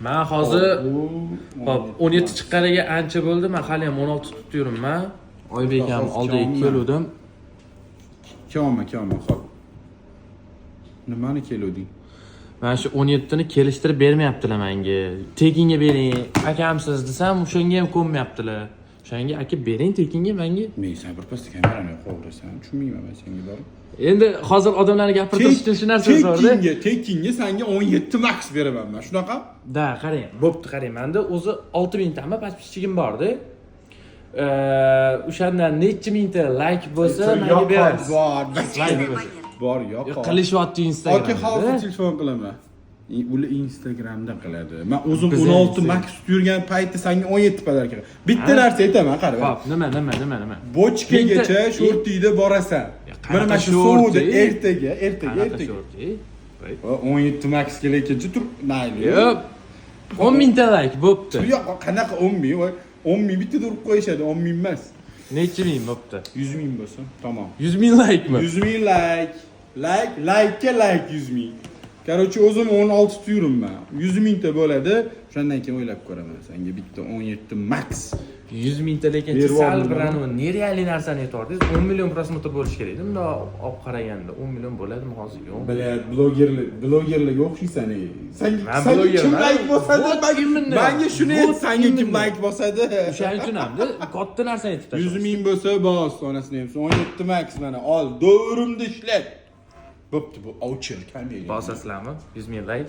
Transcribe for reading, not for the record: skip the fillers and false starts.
Man hozir, hop, 17 chiqqaniga ancha bo'ldi, man hali ham 16 tutib yuribman. Oybek ham Hozir oldiga kelyapman. Keluvdim. Kelyapman, kelyapman, hop. Nimani keluvding? Mana shu 17 ni kelishtirib bermayaptilar menga. Tekinga bering, akamsiz desam, o'shanga ham ko'nmayaptilar. O'shanga, aka, bering tekinga menga. Men sen birpasda kamerani yoqaverasan, tushunmayman men senga borib. Endi hozir odamlarni gapirtirish uchun shu narsa zo'rda. Tekinga senga 17 max beraman man. Shunaqa? Да, qarang, bo'pti, qarang, menda o'zi 6000 mingtami подписчигim borda. O'shandan necha mingta layk bo'lsa, menga berasiz. Bor. Layk bo'lsa. Bor, yo'q. Qilishyapti Aka, Instagramda. Hozir telefon qilaman. Ular Instagramda qiladi. Men o'zim Biz 16 Instagram. max tutib yurgan paytda senga 17 подарка. Bitta Ha? narsa aytaman, qara. Hop, nima, nima, nima, nima? Bochkagacha shortiyda borasan. Ya, Bir mana qanaqa shu sovuqda shorti? Ertaga, ertaga, Qanaqa ertaga. Shorti? Voy. Va 17 max lekinchi tur, mayli. Yo'q. 10 mingta layk bo'pti. Yo'q, qanaqa 10 ming? Voy, 10 ming bittada urib qo'yishadi, 10 ming emas. Necha ming bo'pti? 100 ming bo'lsa, tamom. 100 ming laykmi? 100 ming layk. Layk, laykka layk 100 ming. Короче, o'zim 16 tutib yuribman. 100 mingta bo'ladi. O'shandan keyin o'ylab ko'raman senga bitta 17 max. 100 mingta lekin Berib sal yubordim. Bir anavi нереальный narsani aytyordingiz. 10 million просмотр bo'lishi kerak edi. Bundoq olib qaraganda 10 million bo'ladimi hozir? Yo'q. Блядь, blogerlar, blogerlarga o'xshaysan ey. Senga Man senga blogerman. kim layk bosadi? Вот именно. Menga shuni ayt, Вот senga kim именно. layk bosadi? O'shaning uchun hamda katta narsani aytib 100 tashladingiz. Ming bo'lsa, bos, onasini ham. 17 max mana ol, do'rimni ishlat. Bo'pti, bu ovchi kamera. Bosasizlarmi? 100 ming layk.